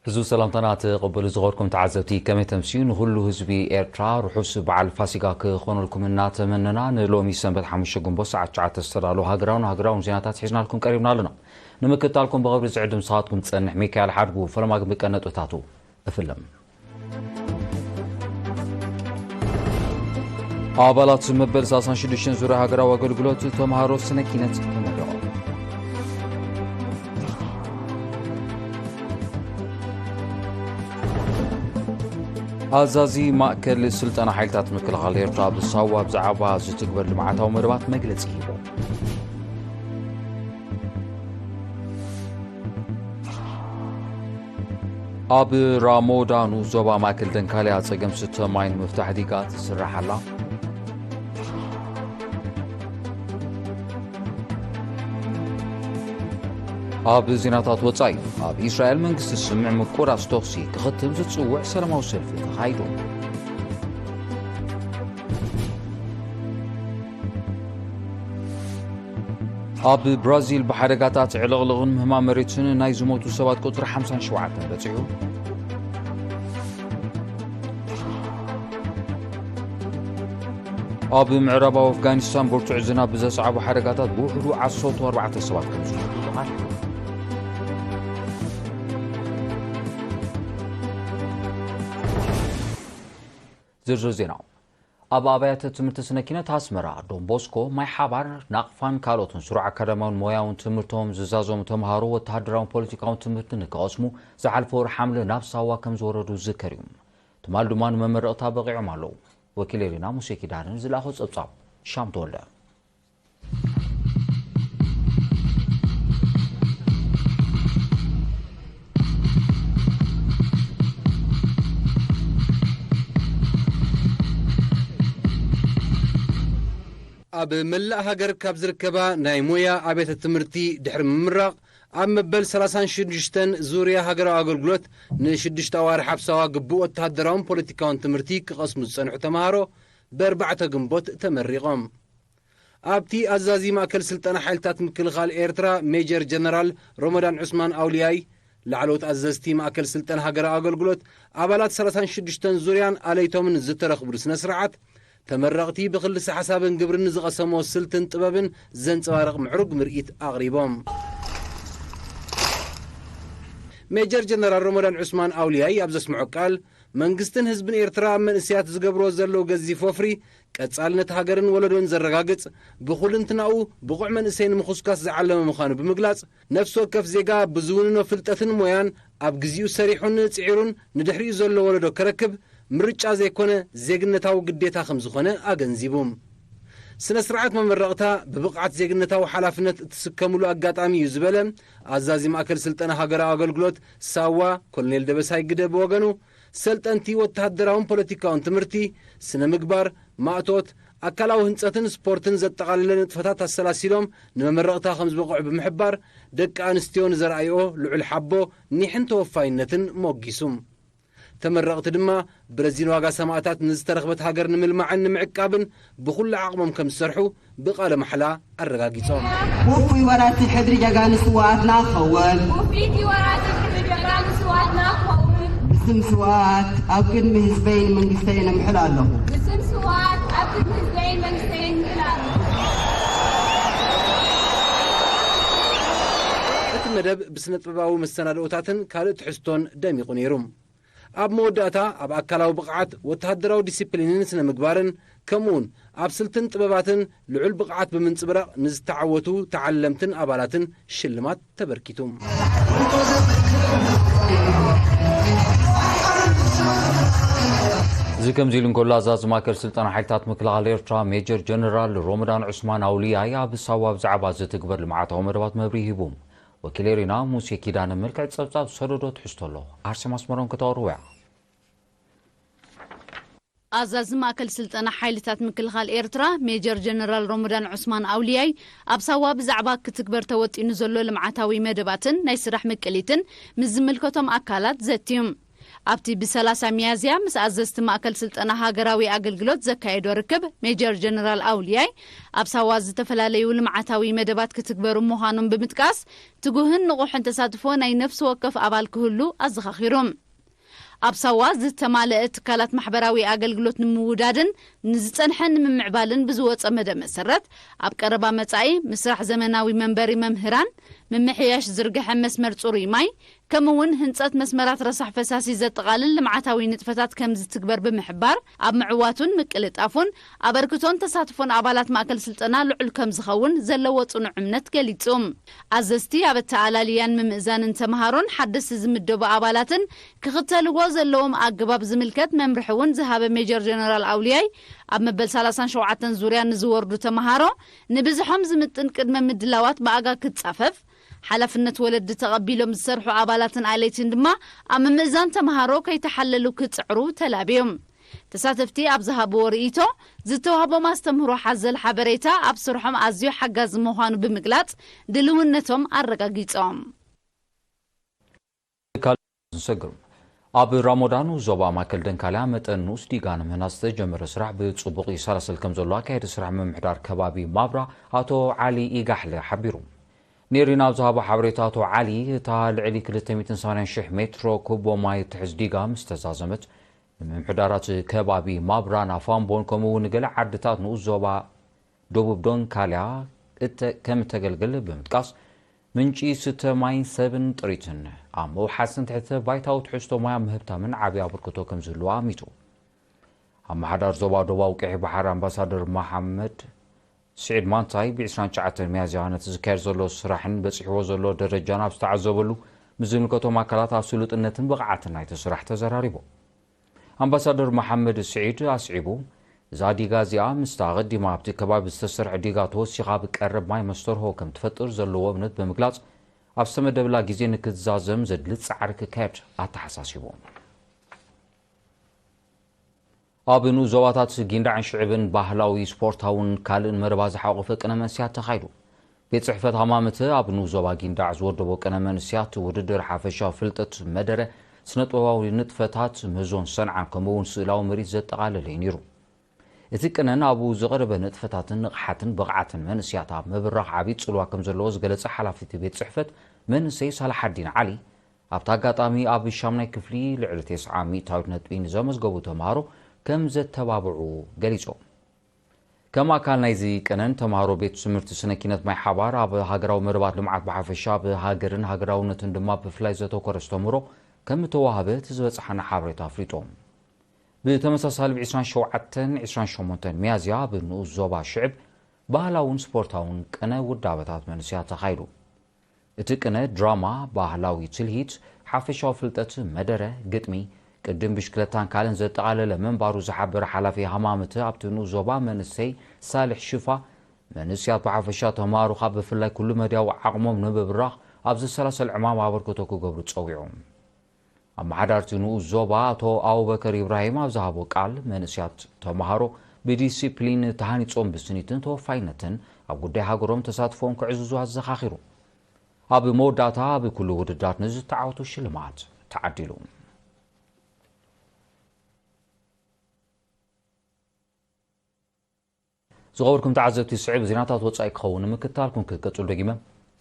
ሕዙ ሰላምታና ተቐበሉ ዝኸርኩም ተዓዘብቲ፣ ከመይ ተምስዩ? ንኹሉ ህዝቢ ኤርትራ ርሑስ በዓል ፋሲጋ ክኾነልኩም እናተመነና፣ ንሎሚ ሰንበት ሓሙሽተ ግንቦት ሰዓት ትሽዓተ ዝተዳለዉ ሃገራውን ሃገራውን ዜናታት ሒዝናልኩም ቀሪብና ኣለና። ንምክትታልኩም ብኽብሪ ዝዕድም ንስኻትኩም ዝጸንሕ ሚካኤል ሓድጉ። ፈለማ ግን ብቀነጥታቱ እፍልም። ኣባላት መበል ሰላሳን ሽዱሽተን ዙርያ ሃገራዊ ኣገልግሎት ተምሃሮ ስነ ኪነት ተመረቑ። ኣዛዚ ማእከል ስልጠና ሓይልታት ምክልኻል ኤርትራ ብሳዋ ብዛዕባ ዝትግበር ልምዓታዊ መደባት መግለጺ ሂቡ። ኣብ ራሞዳኑ ዞባ ማእከል ደንካልያ ጸገም ስተ ማይ ንምፍታሕ ዲጋ ትስራሕ ኣላ። ኣብ ዜናታት ወጻኢ፣ ኣብ ኢስራኤል መንግስቲ ስምዕ ምቁራጽ ተኹሲ ክኽትም ዝጽውዕ ሰላማዊ ሰልፊ ተኻይዱ። ኣብ ብራዚል ብሓደጋታት ዕልቕልቕን ምህማም መሬትን ናይ ዝሞቱ ሰባት ቁጽሪ ሓምሳን ሸውዓተን በጺሑ። ኣብ ምዕራባዊ ኣፍጋኒስታን ብርቱዕ ዝናብ ብዘስዓቦ ሓደጋታት ብውሕዱ ዓሰርተ ኣርባዕተ ሰባት ከም ዝሞቱ ተቓሊዑ። ዝርዝር ዜና። ኣብ ኣብያተ ትምህርቲ ስነ ኪነት ኣስመራ፣ ዶን ቦስኮ፣ ማይ ሓባር፣ ናቕፋን ካልኦትን ስሩዕ ኣካዳሚያውን ሞያውን ትምህርቶም ዝዛዘሙ ተምሃሮ ወተሃደራውን ፖለቲካውን ትምህርቲ ንክቐስሙ ዝሓለፈ ወርሒ ሓምለ ናብ ሳዋ ከም ዝወረዱ ዝዝከር እዩ። ትማል ድማ ንመመረቕታ በቒዖም ኣለዉ። ወኪል ኤሪና ሙሴ ኪዳነ ዝለኣኾ ጸብጻብ። ሻም ተወልደ። ኣብ መላእ ሃገር ካብ ዝርከባ ናይ ሞያ ኣብያተ ትምህርቲ ድሕሪ ምምራቕ፣ ኣብ መበል ሰላሳን ሽዱሽተን ዙርያ ሃገራዊ ኣገልግሎት ንሽዱሽተ ኣዋርሕ ኣብ ሳዋ ግቡእ ወተሃደራውን ፖለቲካውን ትምህርቲ ክቐስሙ ዝጸንሑ ተምሃሮ ብኣርባዕተ ግንቦት ተመሪቖም። ኣብቲ ኣዛዚ ማእከል ስልጠና ሓይልታት ምክልኻል ኤርትራ ሜጀር ጀነራል ሮመዳን ዑስማን ኣውልያይ፣ ላዕለዎት ኣዘዝቲ ማእከል ስልጠና ሃገራዊ ኣገልግሎት፣ ኣባላት ሰላሳን ሽዱሽተን ዙርያን ኣለይቶምን ዝተረኽብሉ ስነ ስርዓት፣ ተመረቕቲ ብክልሰ ሓሳብን ግብርን ንዝቐሰሞ ስልትን ጥበብን ዘንጸባርቕ ምዕሩግ ምርኢት ኣቕሪቦም። ሜጀር ጀነራል ሮመዳን ዑስማን ኣውልያይ ኣብ ዘስምዖ ቃል፣ መንግስትን ህዝብን ኤርትራ ኣብ መንእሰያት ዝገብርዎ ዘለዉ ገዚፍ ወፍሪ፣ ቀጻልነት ሃገርን ወለዶን ዘረጋግጽ፣ ብኹልንትናኡ ብቑዕ መንእሰይ ንምኹስኳስ ዝዓለመ ምዃኑ ብምግላጽ፣ ነፍሲ ወከፍ ዜጋ ብዝውንኖ ፍልጠትን ሞያን ኣብ ግዜኡ ሰሪሑን ጽዒሩን ንድሕሪኡ ዘሎ ወለዶ ከረክብ ምርጫ ዘይኮነ ዜግነታዊ ግዴታ ከም ዝኾነ ኣገንዚቡ። ስነ ስርዓት መመረቕታ ብብቕዓት ዜግነታዊ ሓላፍነት እትስከምሉ ኣጋጣሚ እዩ ዝበለ ኣዛዚ ማእከል ስልጠና ሃገራዊ ኣገልግሎት ሳዋ ኮሎኔል ደበሳይ ግደ ብወገኑ፣ ሰልጠንቲ ወተሃደራውን ፖለቲካውን ትምህርቲ፣ ስነ ምግባር፣ ማእቶት፣ ኣካላዊ ህንጸትን ስፖርትን ዘጠቓለለ ንጥፈታት ኣሰላሲሎም ንመመረቕታ ከም ዝበቕዑ ብምሕባር፣ ደቂ ኣንስትዮ ንዘርኣይኦ ልዑል ሓቦ፣ ኒሕን ተወፋይነትን ሞጊሱ። ተመረቕቲ ድማ ብረዚን ዋጋ ሰማእታት ንዝተረኽበት ሃገር ንምልማዕን ንምዕቃብን ብኹሉ ዓቕሞም ከም ዝሰርሑ ብቃለ ማሕላ ኣረጋጊጾም። ውፉይ ወራሲ ሕድሪ ጀጋኑ ስውኣትና ክኸውን። ውፊት ወራሲ ሕድሪ ጀጋኑ ስውኣትና ክኸውን። ብስም ስውኣት ኣብ ቅድሚ ህዝበይን መንግስተይን እምሕል ኣለኹ። ብስም ስውኣት ኣብ ቅድሚ ህዝበይን መንግስተይን እምሕል ኣለኹ። እቲ መደብ ብስነ ጥበባዊ መሰናድኦታትን ካልእ ትሕዝቶን ደሚቑ ነይሩ። ኣብ መወዳእታ፣ ኣብ ኣካላዊ ብቕዓት፣ ወተሃደራዊ ዲሲፕሊንን ስነ ምግባርን፣ ከምኡውን ኣብ ስልትን ጥበባትን ልዑል ብቕዓት ብምንጽብራቕ ንዝተዓወቱ ተዓለምትን ኣባላትን ሽልማት ተበርኪቱ። እዚ ከምዚ ኢሉ እንከሎ፣ ኣዛዚ ማእከል ስልጠና ሓይልታት ምክልኻል ኤርትራ ሜጀር ጀነራል ሮመዳን ዑስማን ኣውልያይ ኣብ ሳዋ ብዛዕባ ዝትግበር ልምዓታዊ መደባት መብርሂ ሂቡ። ወኪል ኤሪና ሙሴ ኪዳነ መልክዕ ጸብጻብ ሰደዶ ትሕዝቶ ኣሎ። ኣርሴማ ኣስመሮም ከተቕርቦ እያ። ኣዛዚ ማእከል ስልጠና ሓይልታት ምክልኻል ኤርትራ ሜጀር ጀነራል ሮመዳን ዑስማን ኣውልያይ ኣብ ሳዋ ብዛዕባ ክትግበር ተወጢኑ ዘሎ ልምዓታዊ መደባትን ናይ ስራሕ ምቅሊትን ምስ ዝምልከቶም ኣካላት ዘትዩ። ኣብቲ ብ30 ሚያዝያ ምስ ኣዘዝቲ ማእከል ስልጠና ሃገራዊ ኣገልግሎት ዘካየዶ ርክብ፣ ሜጀር ጀነራል ኣውልያይ ኣብ ሳዋ ዝተፈላለዩ ልምዓታዊ መደባት ክትግበሩ ምዃኖም ብምጥቃስ፣ ትጉህን ንቑሕን ተሳትፎ ናይ ነፍሲ ወከፍ ኣባል ክህሉ ኣዘኻኺሩ። ኣብ ሳዋ ዝተማልአ ትካላት ማሕበራዊ ኣገልግሎት ንምውዳድን ንዝጸንሐ ንምምዕባልን ብዝወጸ መደብ መሰረት፣ ኣብ ቀረባ መጻኢ ምስራሕ ዘመናዊ መንበሪ መምህራን፣ ምምሕያሽ ዝርግሐ መስመር ጽሩይ ማይ፣ ከምኡ እውን ህንጸት መስመራት ረሳሕ ፈሳሲ ዘጠቓልል ልምዓታዊ ንጥፈታት ከም ዝትግበር ብምሕባር፣ ኣብ ምዕዋቱን ምቅልጣፉን ኣበርክቶን ተሳትፎን ኣባላት ማእከል ስልጠና ልዑል ከም ዝኸውን ዘለዎ ጽኑዕ እምነት ገሊጹ። ኣዘዝቲ ኣብ ኣተኣላልያን ምምእዛንን ተምሃሮን ሓደስቲ ዝምደቡ ኣባላትን ክኽተልዎ ዘለዎም ኣገባብ ዝምልከት መምርሒ እውን ዝሃበ ሜጀር ጀነራል ኣውልያይ፣ ኣብ መበል 37 ዙርያ ንዝወርዱ ተምሃሮ ንብዝሖም ዝምጥን ቅድመ ምድላዋት ብኣጋ ክጻፈፍ፣ ሓላፍነት ወለዲ ተቐቢሎም ዝሰርሑ ኣባላትን ኣለይትን ድማ ኣብ ምምእዛን ተምሃሮ ከይተሓለሉ ክጽዕሩ ተላብዮም። ተሳተፍቲ ኣብ ዝሃብዎ ርእይቶ፣ ዝተዋህቦም ኣስተምህሮ ሓዘል ሓበሬታ ኣብ ስርሖም ኣዝዩ ሓጋዚ ምዃኑ ብምግላጽ፣ ድልውነቶም ኣረጋጊጾም። ንሰግር። ኣብ ራሞዳኑ ዞባ ማእከል ደንካልያ መጠን ንኡስ ዲጋ ንምህናጽ ዝተጀመረ ስራሕ ብጽቡቕ ይሰላሰል ከም ዘሎ ኣካየዲ ስራሕ ምምሕዳር ከባቢ ማብራ ኣቶ ዓሊ ኢጋሕለ ሓቢሩ። ኔሪና ኣብ ዝሃቦ ሓበሬታ ኣቶ ዓሊ፣ እታ ልዕሊ 280,000 ሜትሮ ኩቦ ማይ እትሕዝ ዲጋ ምስ ተዛዘመት፣ ንምምሕዳራት ከባቢ ማብራን ኣፋምቦን ከምኡ እውን ንገለ ዓድታት ንኡስ ዞባ ደቡብ ዶንካልያ እተ-፣ ከም እተገልግል ብምጥቃስ፣ ምንጪ ስተ ማይን ሰብን ጥሪትን ኣብ ምውሓስን ትሕተ ባይታዊ ትሕዝቶ ማይ ኣብ ምህብታምን ዓቢ ኣበርክቶ ከም ዝህልዋ ኣሚቱ። ኣመሓዳር ዞባ ደቡባዊ ቀይሕ ባሕሪ ኣምባሳደር መሓመድ ስዒድ ማንታይ ብ29 ሚያዝያ ነቲ ዝካየድ ዘሎ ስራሕን በጺሕዎ ዘሎ ደረጃን ኣብ ዝተዓዘበሉ፣ ምስ ዝምልከቶም ኣካላት ኣብ ስሉጥነትን ብቕዓትን ናይቲ ስራሕ ተዘራሪቦም። ኣምባሳደር መሓመድ ስዒድ ኣስዒቡ፣ እዛ ዲጋ እዚኣ ምስታ ኣቐዲማ ኣብቲ ከባቢ ዝተሰርሐ ዲጋ ተወሲኻ ብቀረብ ማይ መስተርሆ ከም ትፈጥር ዘለዎ እምነት ብምግላጽ፣ ኣብ ዝተመደብላ ግዜ ንክትዛዘም ዘድሊ ጻዕሪ ክካየድ ኣተሓሳሲቡ። ኣብ ንኡስ ዞባታት ጊንዳዕን ሽዕብን ባህላዊ፣ ስፖርታውን ካልእን መደባት ዝሓቆፈ ቅነ መንስያት ተኻይዱ። ቤት ጽሕፈት ሃማመተ ኣብ ንኡስ ዞባ ጊንዳዕ ዝወደቦ ቅነ መንስያት ውድድር ሓፈሻዊ ፍልጠት መደረ ስነጥበባዊ ንጥፈታት ምህዞን ሰንዓን ከምኡ እውን ስእላዊ ምርኢት ዘጠቓለለ እዩ ነይሩ። እቲ ቅነ ናብኡ ዝቐረበ ንጥፈታትን ንቕሓትን ብቕዓትን መንእስያት ኣብ ምብራኽ ዓብዪ ጽልዋ ከም ዘለዎ ዝገለጸ ሓላፊ እቲ ቤት ጽሕፈት መንእሰይ ሳላሓዲን ዓሊ፣ ኣብቲ ኣጋጣሚ ኣብ ሻምናይ ክፍሊ ልዕሊ 90 ሚእታዊት ነጥቢ ንዘመዝገቡ ተምሃሮ ከም ዘተባብዑ ገሊጾም። ከም ኣካል ናይዚ ቅነን ተምሃሮ ቤት ትምህርቲ ስነ ኪነት ማይ ሓባር ኣብ ሃገራዊ መደባት ልምዓት ብሓፈሻ፣ ኣብ ሃገርን ሃገራውነትን ድማ ብፍላይ ዘተኮረ ኣስተምህሮ ከም እተዋህበ እቲ ዝበጽሓና ሓበሬታ ኣፍሊጦም። ብተመሳሳሊ ብ27ን 28 ሚያዝያ ኣብ ንኡስ ዞባ ሽዕብ ባህላውን ስፖርታውን ቅነ ውዳበታት መንእስያት ተኻይዱ። እቲ ቅነ ድራማ፣ ባህላዊ ትልሂት፣ ሓፈሻዊ ፍልጠት፣ መደረ፣ ግጥሚ፣ ቅድም ብሽክለታን ካልእን ዘጠቓለለ ምንባሩ ዝሓበረ ሓላፊ ሃማመተ ኣብቲ ንኡስ ዞባ መንእሰይ ሳልሕ ሽፋ፣ መንእስያት ብሓፈሻ ተምሃሮ ካብ ብፍላይ ኩሉ መድያዊ ዓቕሞም ንምብራኽ ኣብ ዝሰላሰል ዕማም ኣበርክቶ ክገብሩ ጸዊዑ። ኣመሓዳርቲ ንኡስ ዞባ ኣቶ ኣቡበከር ኢብራሂም ኣብ ዝሃቦ ቃል፣ መንእስያት ተምሃሮ ብዲሲፕሊን ተሃኒጾም ብስኒትን ተወፋይነትን ኣብ ጉዳይ ሃገሮም ተሳትፎም ክዕዝዙ ኣዘኻኺሩ። ኣብ መወዳእታ ኣብ ኩሉ ውድድራት ንዝተዓወቱ ሽልማት ተዓዲሉ። ዝኸበርኩም ተዓዘብቲ፣ ስዕብ ዜናታት ወጻኢ ክኸውን ንምክታልኩም ክቀጽሉ ደጊመ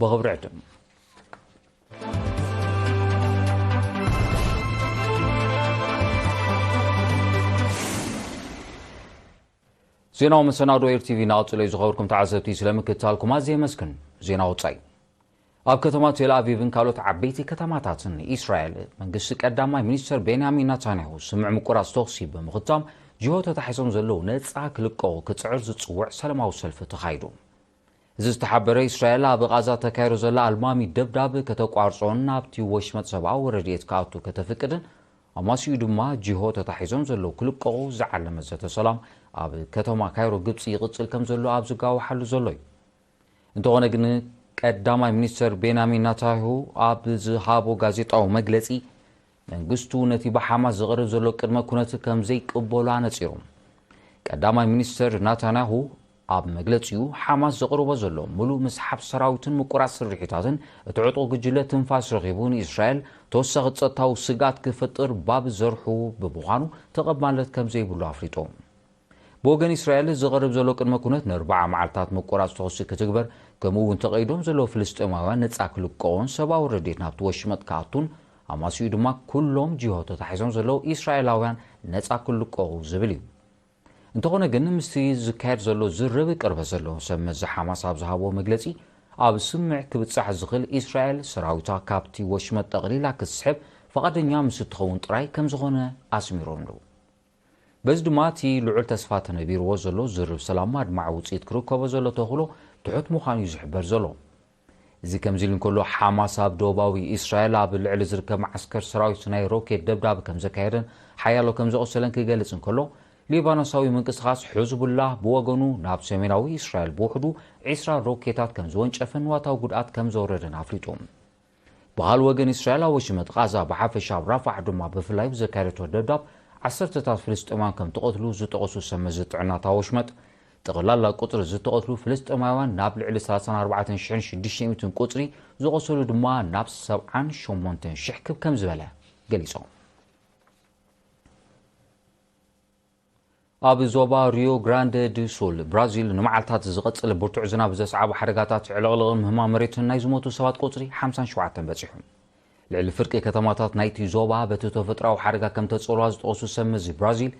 ብኽብሪ ዕድም። ዜናዊ መሰናዶ ኤር ቲቪ እናቐጽሎ እዩ። ዝኸበርኩም ተዓዘብቲ፣ ስለምክታልኩም ኣዝየ የመስግን። ዜና ወጻኢ። ኣብ ከተማ ቴል ኣቪቭን ካልኦት ዓበይቲ ከተማታትን እስራኤል፣ መንግስቲ ቀዳማይ ሚኒስተር ቤንያሚን ናታንያሁ ስምዕ ምቁራጽ ተኹሲ ብምኽታም፣ ጅሆ ተታሒዞም ዘለዉ ነጻ ክልቀቑ ክጽዕር ዝጽውዕ ሰላማዊ ሰልፊ ተኻይዱ። እዚ ዝተሓበረ፣ እስራኤል ኣብ ቓዛ ተካይዶ ዘላ ኣልማሚ ደብዳብ ከተቋርጾን ናብቲ ወሽመጥ ሰብኣዊ ረድኤት ክኣቱ ከተፍቅድን፣ ኣማሲኡ ድማ ጅሆ ተታሒዞም ዘለዉ ክልቀቑ ዝዓለመ ዘተ ሰላም ኣብ ከተማ ካይሮ ግብጺ ይቕጽል ከም ዘሎ ኣብ ዝጋወሓሉ ዘሎ እዩ። እንተኾነ ግን፣ ቀዳማይ ሚኒስተር ቤንያሚን ናታንያሁ ኣብ ዝሃቦ ጋዜጣዊ መግለጺ፣ መንግስቱ ነቲ ብሓማስ ዝቐርብ ዘሎ ቅድመ ኩነት ከም ዘይቅበሎ ኣነጺሩ። ቀዳማይ ሚኒስተር ናታንያሁ፣ ኣብ መግለጺኡ፣ ሓማስ ዘቕርቦ ዘሎ ምሉእ ምስሓብ ሰራዊትን ምቁራጽ ስርሒታትን እቲ ዕጡቕ ጉጅለ ትንፋስ ረኺቡ ንእስራኤል ተወሳኺ ጸጥታዊ ስግኣት ክፈጥር ባብ ዘርሑ ብምዃኑ ተቐባልነት ከም ዘይብሉ ኣፍሊጡ። ብወገን እስራኤል ዝቐርብ ዘሎ ቅድመ ኩነት ንኣርብዓ መዓልታት ምቁራጽ ተኹሲ ክትግበር፣ ከምኡ እውን ተቐይዶም ዘለዉ ፍልስጤማውያን ነጻ ክልቀቑን ሰብኣዊ ረድኤት ናብቲ ወሽመጥ ክኣቱን ኣማሲኡ ድማ ኩሎም ጅሆ ተታሒዞም ዘለዉ እስራኤላውያን ነጻ ክልቀቑ ዝብል እዩ። እንተኾነ ግን ምስቲ ዝካየድ ዘሎ ዝርርብ ቅርበት ዘለዎ ሰብ መዚ ሓማስ ኣብ ዝሃቦ መግለጺ ኣብ ስምዕ ክብጻሕ ዝኽእል እስራኤል ሰራዊታ ካብቲ ወሽመጥ ጠቕሊላ ክትስሕብ ፍቓደኛ ምስ እትኸውን ጥራይ ከም ዝኾነ ኣስሚሮምሉ። በዚ ድማ እቲ ልዑል ተስፋ ተነቢርዎ ዘሎ ዝርብ ሰላም ኣድማዒ ውፅኢት ክርከቦ ዘሎ ተኽእሎ ትሑት ምዃኑ እዩ ዝሕበር ዘሎ። እዚ ከምዚ ኢሉ እንከሎ ሓማስ ኣብ ደቡባዊ እስራኤል ኣብ ልዕሊ ዝርከብ መዓስከር ሰራዊት ናይ ሮኬት ደብዳብ ከም ዘካየደን ሓያሎ ከም ዘቆሰለን ክገልጽ እንከሎ ሊባኖሳዊ ምንቅስቃስ ሕዝቡላህ ብወገኑ ናብ ሰሜናዊ እስራኤል ብውሕዱ ዒስራ ሮኬታት ከም ዝወንጨፈን ንዋታዊ ጉድኣት ከም ዘወረደን ኣፍሊጡ። ብኻልእ ወገን እስራኤል ኣብ ወሽመጥ ቃዛ ብሓፈሻ ኣብ ራፋሕ ድማ ብፍላይ ብዘካየደቶ ደብዳብ ዓሰርተታት ፍልስጤማውያን ከም ተቐትሉ ዝጠቐሱ ሰብ መዚ ጥዕናታ ወሽመጥ ጠቕላላ ቁጽሪ ዝተቐትሉ ፍልስጤማውያን ናብ ልዕሊ ሰላሳን ኣርባዕተን ሽሕን ሽዱሽተ ሚእትን ቁጽሪ ዝቖሰሉ ድማ ናብ ሰብዓን ሸሞንተን ሽሕ ክብ ከም ዝበለ ገሊጾም። ኣብ ዞባ ሪዮ ግራንደ ዱ ሱል ብራዚል ንመዓልታት ዝቐጸለ ብርቱዕ ዝናብ ዘስዓቦ ሓደጋታት ዕልቕልቕን ምህማም መሬትን ናይ ዝሞቱ ሰባት ቁጽሪ ሓምሳን ሸውዓተን በጺሑ። ልዕሊ ፍርቂ ከተማታት ናይቲ ዞባ በቲ ተፈጥሮኣዊ ሓደጋ ከም ተጸልዋ ዝጠቐሱ ሰብ መዚ ብራዚል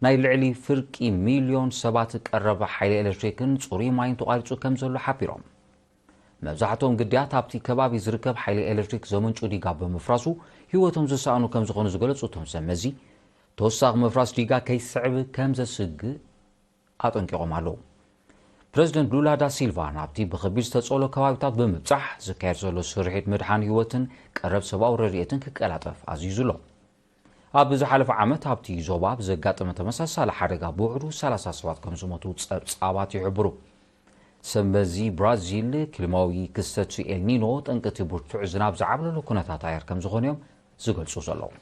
ናይ ልዕሊ ፍርቂ ሚልዮን ሰባት ቀረብ ሓይሊ ኤሌክትሪክን ጽሩይ ማይን ተቋሪጹ ከም ዘሎ ሓቢሮም። መብዛሕትኦም ግዳያት ኣብቲ ከባቢ ዝርከብ ሓይሊ ኤሌክትሪክ ዘመንጩ ዲጋ ብምፍራሱ ህይወቶም ዝሰኣኑ ከም ዝኾኑ ዝገለጹ እቶም ሰብ መዚ ተወሳኺ ምፍራስ ዲጋ ከይስዕብ ከም ዘስግእ ኣጠንቂቖም ኣለዉ። ፕረዚደንት ሉላ ዳ ሲልቫ ናብቲ ብኸቢድ ዝተጸሎ ከባቢታት ብምብጻሕ ዝካየድ ዘሎ ስርሒት ምድሓን ህይወትን ቀረብ ሰብኣዊ ረድኤትን ክቀላጠፍ ኣዚዙ ኣሎ። ኣብ ዝሓለፈ ዓመት ኣብቲ ዞባ ብዘጋጠመ ተመሳሳሊ ሓደጋ ብውሕዱ ሰላሳ ሰባት ከም ዝሞቱ ጸብጻባት ይሕብሩ። ሰንበዚ ብራዚል ክሊማዊ ክስተት ኤልኒኖ ጠንቅቲ ብርቱዕ ዝናብ ዝዓብለሉ ኩነታት ኣየር ከም ዝኾነ እዮም ዝገልጹ ዘለዉ።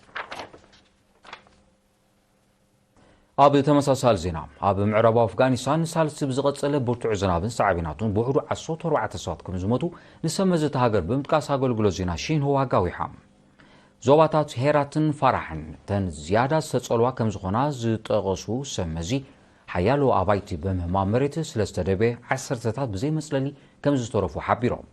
ኣብ ተመሳሳሊ ዜና ኣብ ምዕራብ ኣፍጋኒስታን ሳልስቲ ብዝቐጸለ ብርቱዕ ዝናብን ሳዕቤናቱን ብውሕዱ ዓሰርተ ኣርባዕተ ሰባት ከም ዝሞቱ ንሰንበዚ እታ ሃገር ብምጥቃስ ኣገልግሎት ዜና ሺንሁዋ ኣጋዊሓ። ዞባታት ሄራትን ፋራሕን እተን ዝያዳ ዝተጸልዋ ከም ዝኾና ዝጠቐሱ ሰብ መዚ ሓያሎ ኣባይቲ ብምህማም መሬት ስለ ዝተደበየ ዓሰርተታት ብዘይ መጽለሊ ከም ዝተረፉ ሓቢሮም።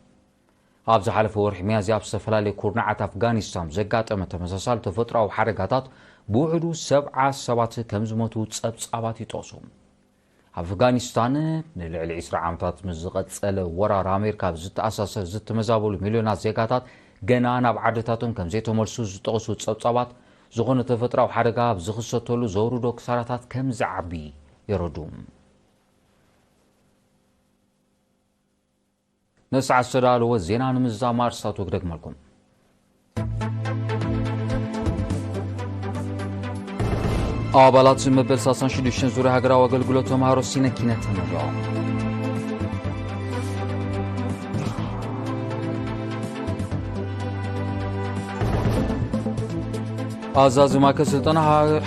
ኣብ ዝሓለፈ ወርሒ ሚያዝያ ኣብ ዝተፈላለየ ኩርናዓት ኣፍጋኒስታን ዘጋጠመ ተመሳሳሊ ተፈጥሮኣዊ ሓደጋታት ብውሕዱ ሰብዓ ሰባት ከም ዝሞቱ ጸብጻባት ይጠቕሱ። ኣፍጋኒስታን ንልዕሊ ዒስራ ዓመታት ምስ ዝቐጸለ ወራር ኣሜሪካ ዝተኣሳሰር ዝተመዛበሉ ሚልዮናት ዜጋታት ገና ናብ ዓድታቶም ከም ዘይተመልሱ ዝጠቕሱ ጸብጻባት ዝኾነ ተፈጥሮኣዊ ሓደጋ ኣብ ዝኽሰተሉ ዘውርዶ ክሳራታት ከም ዝዓቢ የረዱ። ነሰዓት ዝተዳለወ ዜና ንምዝዛም ኣርስታቱ ክደግመልኩም። ኣባላት መበል ሰላሳን ሽዱሽተን ዙርያ ሃገራዊ ኣገልግሎት ተምሃሮ ሲነኪነ ተመሪቖም። ኣዛዚ ማእከል ስልጠና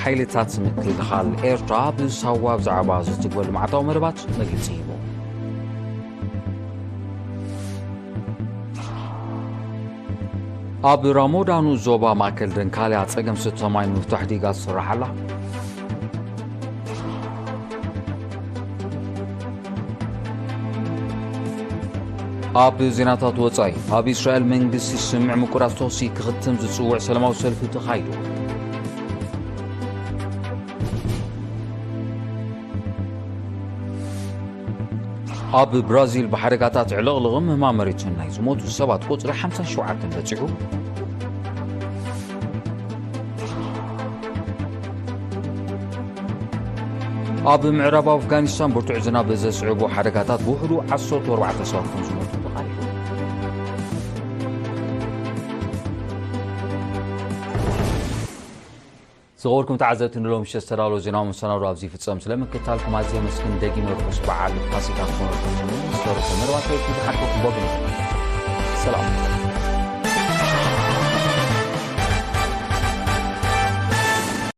ሓይልታት ምክልኻል ኤርትራ ብሳዋ ብዛዕባ ዝትግበር ልምዓታዊ መደባት መግለጺ ሂቡ። ኣብ ራሞዳኑ ዞባ ማእከል ደንካልያ ጸገም ስተ ማይ ንምፍታሕ ዲጋ ትስራሕ ኣላ። ኣብ ዜናታት ወጻኢ፣ ኣብ እስራኤል መንግስቲ ስምዕ ምቁራጽ ተኹሲ ክኽትም ዝጽውዕ ሰላማዊ ሰልፊ ተኻይዱ። ኣብ ብራዚል ብሓደጋታት ዕልቕልቕን ምህማም መሬትን ናይ ዝሞቱ ሰባት ቁጽሪ ሓምሳን ሸውዓተን በጺሑ። ኣብ ምዕራብ ኣፍጋኒስታን ብርቱዕ ዝናብ ዘስዕቦ ሓደጋታት ብውሕዱ ዓሰርተ ኣርባዕተ ሰባት ከም ዝሞቱ ተቓሊሑ። ዝኸበርኩም ተዓዘብቲ፣ ንሎሚ ምሸት ዝተዳለወ ዜናዊ መሰናዶ ኣብዚ ይፍጸም። ስለ ምክትታልኩም ኣዝየ የመስግን። ደጊመ ርሑስ በዓል ፋሲካ ክኾነልኩም እምነ። ዝተረፈ መደባት ከይትዝሓልፈኩም በግኑ። ሰላም።